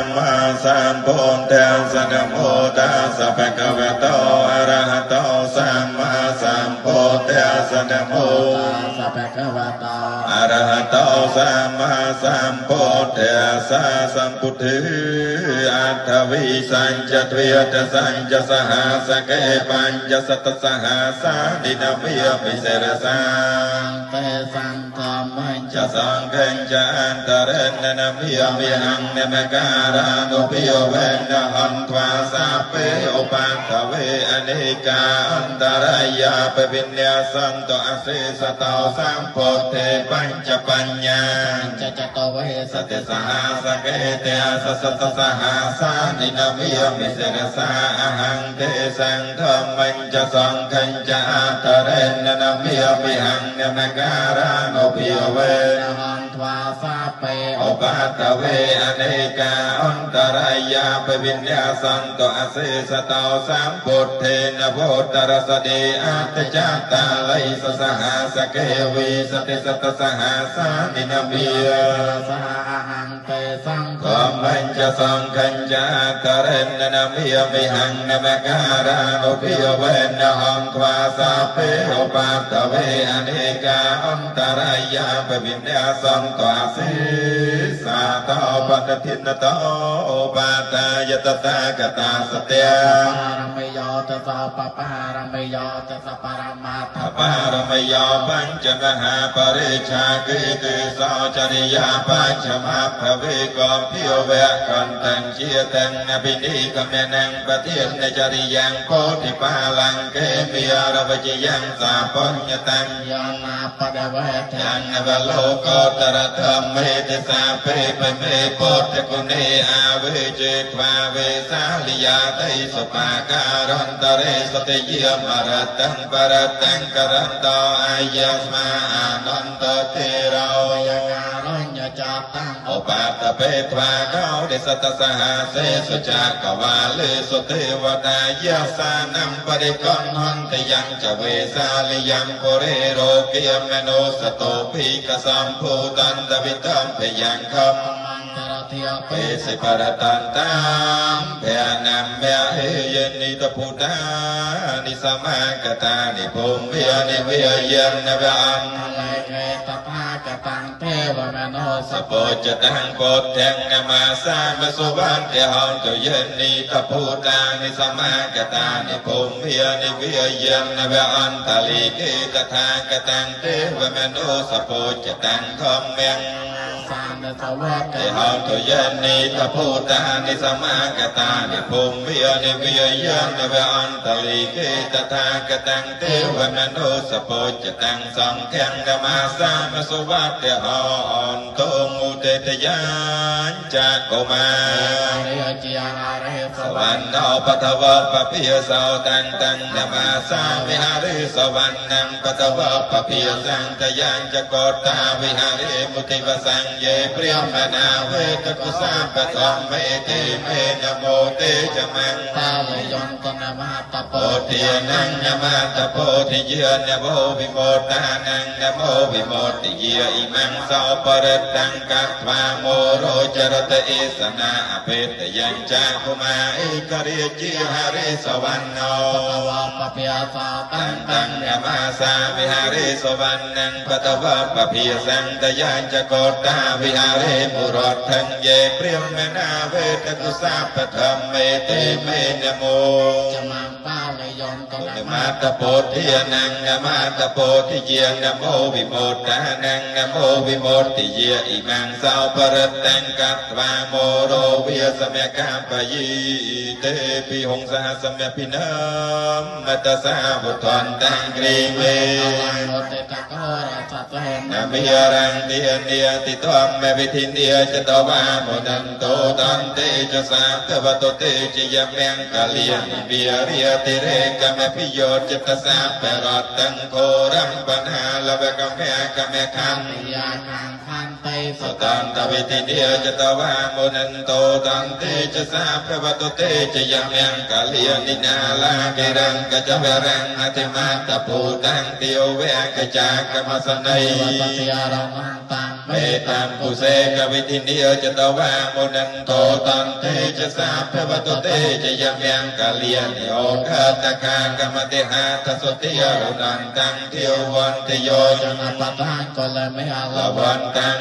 มมาสัมพุทธัสสะนะโมตัสสะภะคะวะโตอะระหะโตสัมมาสัมพุทธัสสะนะโมตัสสะภะคะวะโตอะระหะโตสัมมาสัมพุทธัสสะสัมพุทธิอัตถวิสัญจทเวตสัญจสหสเกปัญจสัตสหสานินามิยปิเสรสังเตสังธรรมัญจะสังเขญจะอันตเรนนามิยวิหังเนมการานุปิโยเวนหันทวาสาเปโอปัตเวอเนกาอันตรายาปวิญญาสันโตอเสสตาสัมโพธิปัญจปัญญาจะจตเวสติสหสเกเตสสัตสหสานินามิยมิเสรสาอหังเตสังธรรมัญจะสังขัญจะอัตเรนนามิยวิหังเนมการานุปิโยเวนหันทวาสาเปโอปัตเวอเนกาอันตรายาปวิญญาสันโตอเสสตาสัมพุทเทนโพตรสเดอัตจตาไลสสหสเกวิสติสัตสหสานินามิยสหังเตสังธรรมัญจะสังขัญจะตเรนนามิยวิหังนมการานุปิโยเวนหังควาสาเปโอปัตเวอเนกาอันตรายาปวิญญาสันโตอเสสาตาปัตถินโตปาตายตตากตาสเตปารมยตสะปปารมยตสะปรมาตปารมยปัญจมหาปริชากิติสาจริยาปัญจมาภเวกอมพิโยเวกันตังเชียตังนภินิกเมนังปะเทียนในจริยังโพธิปาลังเกมิยารวจิยังสาปัญญตังยานาปะเวทังนวโลกตระธรรมเมตสาเปปเมโพธิกุเนอาเวเจตวาเวสาลิยาไตสุปาการันตเรสติยมรตังปรตังกรันตอายสมาอานันตเทรายังอารัญญจาตังโอปัตเปตวาเกาเดสตสหเสสุจากวาเลสุเทวตายาสานังปริกนหันตยังจะเวสาลิยังปุเรโรเกียมโนสโตภิกสัมภูตันตวิตัมพยังคัมเปสิปรตันตัมเพนัมเมเฮยนิตพุทานิสมากตานิภูมิยนิเวยยนเวอันเลเกตปากตังเทวมโนสโพจตังโพเทงนมาสามสุวรรณเทหังตุยนิตพุทานิสมากตานิภูมิยนิเวยยนเวอันตลิเกตถากตังเทวมโนสโพจตังธรรมยังเทหังตุยนิตพุทานิสมากตานิภูมิยนิเวยยนเวอันตลิเกตถากตังเทวมโนสโพจตังสังเขงนมาสามสุวัตเทหันโตมุเตตยัญจักมาสวรรณปทวะปะพิยสาตังตังนมาสามิหาริสวรรณังปทวะปะพิยสังตยัญจกตาวิหาริมุติวสังเยเปรียมนาเวตกุสาปะธรรมเมเตเมนโมเตจมังตาลยนตนามาตโพธินังนมาตโพธิเยนโมวิโมตานังนโมวิโมติเยอิมังสาปรตังกัตวาโมโรจรตเอสนาอภิตยังจักขุมาเอกริจิหาริสวรรณโนวะปะเปียสาตังตังนมาสาวิหาริสวรรณังปะตวะปะเพียสังตยัญจกตาวิหาริมุรทังเยเปรียมนาเวตกุสาปธรรมเมเตเมนโมจมังปาลยนตนมาตโพธินังนมาตโพธิเยนโมวิโมตานังนโมวิโมติเยอิมังสาวปรตังกัตวาโมโรเวียสมกามปยีเตปิหงสหสมปินามมัตสาบุตรตังกรีเวนามิยรังเตียเนียติตมเมวิทิเนียจตวามุนันโตตันเตจะสาตวตเตจยเมงกะเลียนเบียเรียติเรกะเมพิโยจตสาเปรตตังโครัมปนาลเวกะเมกะเมคันยาคังคันเตสตันตวิทิเนียจตวามุนันโตตันเตจะสาเปวตเตจยเมงกะเลียนินาลาเกรังกะจเวรังอติมาตปูตังเตียวเวกะจากะมสนัย วตติยารังตัง មេតាំពុសេកវិធិនិចតវាមុនន្តោតន្ទេចសាភវតុទេចយមង្គលានិយោខតខាកមតិហាទសុតិយរុនន្តੰទេវន្តិយោ ចនបតាកលមេអ លវន្តាំ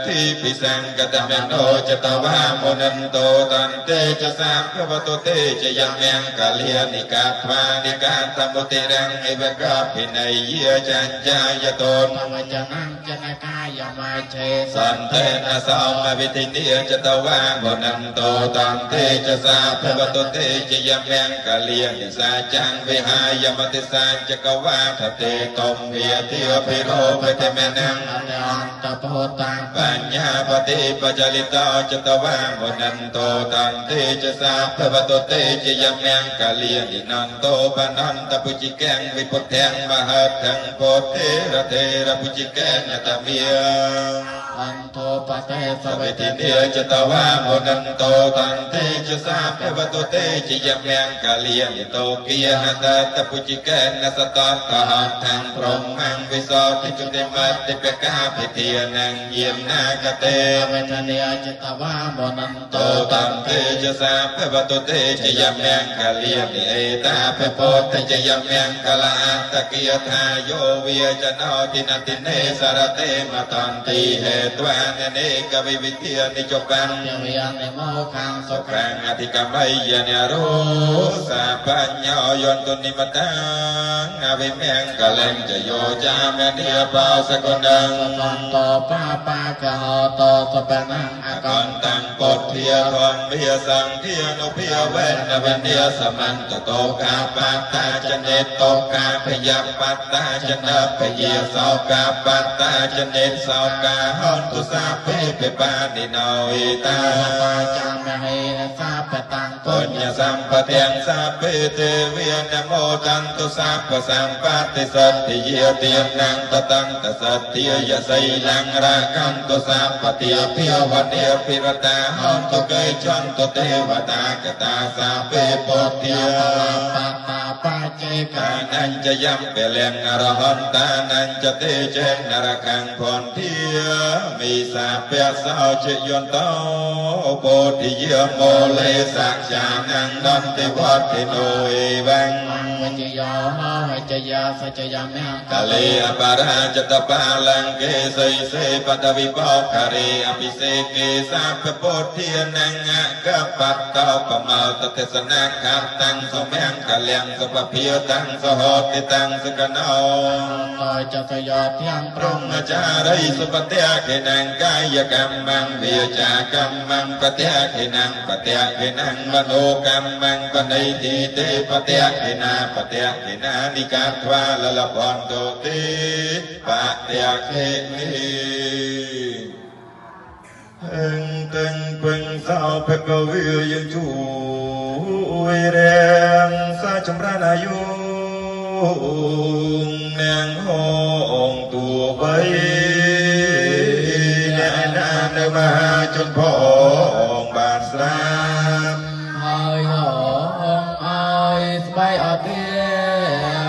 ធិពិសង្កតមនោចតវាមុនន្តោតន្ទេចសាភវតុទេចយមង្គលានិកាត្វានិកាតមុតិរੰអិវកភិនយយចញ្ចាយតោ តវចនំចនកាយមាឆេ សន្ទេនសមវិធិនិចតវាមុនន្តោតន្ទេចសាភវតុទេចយមង្គលានិសាចាំងវិហាយមតិសាចកវាថទេតុមវិតិភិរោបតិមនំ អន្តពោតាំ បញ្ញាបតិបចលិតោចតវាមុនន្តោតន្ទេចសាភវតុទេចយមង្គលានិនន្តោបនន្តពុជិកាំងវិពុទ្ធាំងមហត្ថੰពោធិរធេរពុជិកានតមិយ អន្តោបតេស វិ វិ ធិនិចតវាមុនន្តោតន្ទេចសាភវតុទេចយមង្គលានិតោគិយហតតពុជិកានសតតហត្ថੰព្រហ្មੰវិសោតិจุតិមតិបកាភិធានੰយានាកតេ វិធនិចតវាមុនន្តោ តោតន្ទេចសាភវតុទេចយមង្គលានិអេតាភពុទ្ធចយមង្គលាតកិយថាយោវិចណោទិនតិនេសារតេមតន្តិហេត្វាននេកវិវិធានិចបង្ យវិយនិមោខាងសុ សុ ខ ខាងអធិកមយនរោសាបញ្ញោយន្តនិមតាងអវិមង្គលੰចយោចាមនិបោសកុណੰ សន្តោបាបាកហតោសបនំអ អ ក ក ន្ត ន្តੰពុទ្ធាធម្មាសង្ឃានុភាវេនវនិយសមន្តតោកាបតាចនេតោកាភយបតាចនភយសោកាបតាចនេសោកាហន្តុសាភេពិបានិណោអេតា បាចាមហេសាបតាំង បុញ្ញសម្បទាំងសាភេទេវិនមោតន្តុសាពសម្បតិសទ្ធិយាទានំតតន្តសទ្ធាយសីលੰរកន្តុសាពតិភិវនិភិរតាហន្តកេចន្តទេវតាកតាសាភេពុទ្ធា បតាបច្ចេក កានញ្ចយំពលំអរហន្តានញ្ចទេចេនរកੰភន្ធាមិសាពសោជយន្តោពោធិយមោលេសក្យានំនន្តិវត្ថិនោអេវੰ វជយោហចយាសចយមង្គ កលេអបរាចតបាលង្កេសីសេបតវិបោខរេអភិសេកេសាពពុទ្ធានੰអកបតោបមោតទេសនាខតាំងសមង្គលំសុពភិយតាំងសហតិតាំងសកណោ តចតយោធាង ព្រហ្មចារីសុបតិខេណង្កាយកម្មងវាចាកម្មងបតិខេណងបតិខេណងមโนកម្មងបណៃទីទេបតិខេណាបតិខេណានិកាធ្វាលលបន្តោទេបតិខេមិហឹងតឹងពឹងសោភកវិយើងជួយរាងសាចម្រើនអាយុនាងហងតួវ័យអ្នកណានៅមហាជនផងបានស្រាប ហើយហងអើយស្បៃអត់ទៀ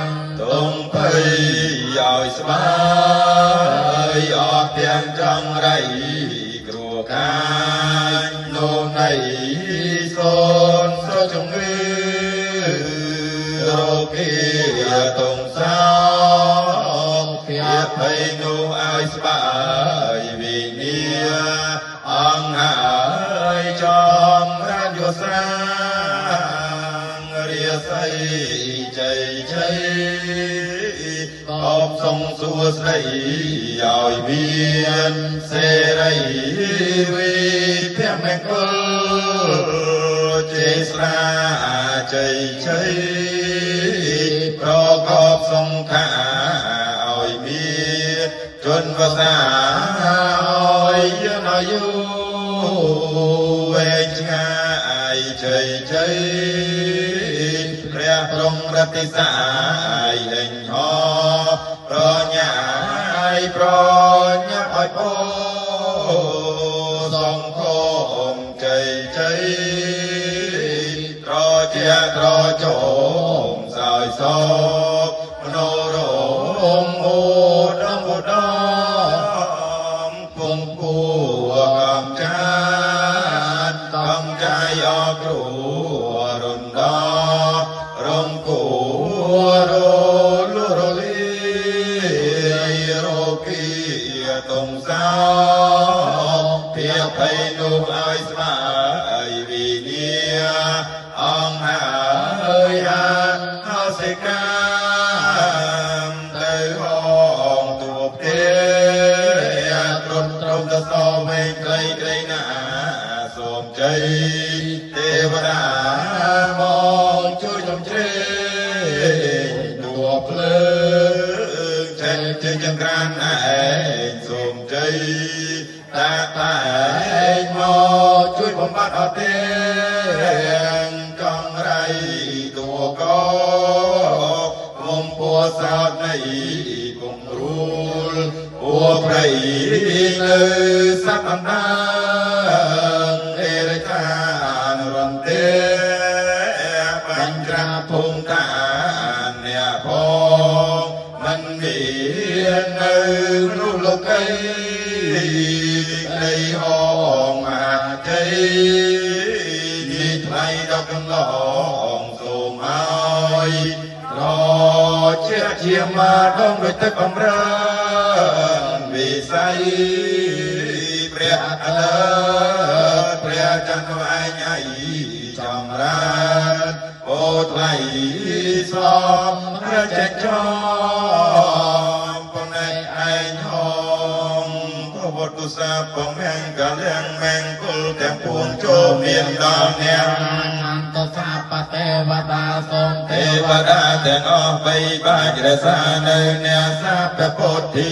ង ទុំភ័យឲ្យស្បាយអស់ទាំងចង់រៃគ្រួខាញនោនៃសូនសូជំងឺរោគាទុំសោកភាភ័យនោះឲ្យស្បាយវិនិអង្គហើយចំរានយោសាងរាសីជ័យជ័យ កបសុងសួស្តីឲ្យមានសេរីវិភមង្គលជាស្រាជ័យជ័យប្រកបសង្ខាឲ្យមានជនវសាឲ្យយនអាយុវែងឆ្ងាយជ័យជ័យព្រះទ្រង់រតិសាយហេញហប្រញាយប្រញាប់ឲ្យពោសង្ឃមជ័យជ័យត្រជាត្រជោមសោយសោកមនោរមអូដមឧត្តមពង អគ្រូរុនដរងគូរលរលីរោគីតុងសោភាភ័យនោះឲ្យស្មើវិញ្ញាអង្គហើយអោសិកាទៅហងទួផ្ទេទ្រុនត្រំទៅសវែងខ្លីក្រីណាសូមជ័យទេវតាមកជួយជំជ្រែកតួភ្លើងចេញជាចង្ក្រានឯងសូមជ័យតាតែងមកជួយបំបត្តិអត់ទេចង់រៃតួកមុំពួសោតនៃគងរូលពួព្រៃនៅសត្វអណ្ដើងអេរិកានរន្ទេបញ្ច្រាភូមិតាអ្នកផងមិនមាននៅនោះលោកីនៃហងមហាជ័យនេះថ្លៃដល់កន្លងសូមឲ្យត្រជាជាមកដងដោយទឹកអំរើនវិស័យព្រះអលើព្រះចន្ទឯងអីចម្រើនអូថ្លៃសំព្រះចេញចំប៉ុនឯងហងព្រះវត្តសាពមង្គលៀងមង្គលទាំងពួងចូលមានដល់អ្នកអន្តសាបទេវតាសូមទេវតាទាំងអស់បីបាច់រក្សានៅអ្នកសាពពុទ្ធា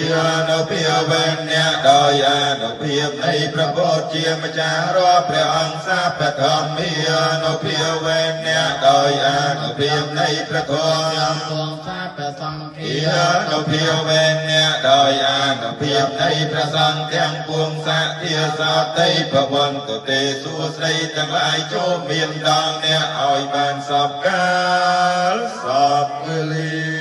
នុភាវេអ្នកដោយអនុភាពនៃព្រះពុទ្ធជាម្ចាស់រាល់ព្រះអង្គសាពធម្មានុភាវេអ្នកដោយអនុភាពនៃព្រះធម៌សូមសាពសង្ឃានុភាវេអ្នកដោយអនុភាពនៃព្រះសង្ឃទាំងពួងសធាសតិភវន្តទេសួស្តីទាំងឡាយចូលមានដល់អ្នកឲ្យបានសពកាលសពវេលា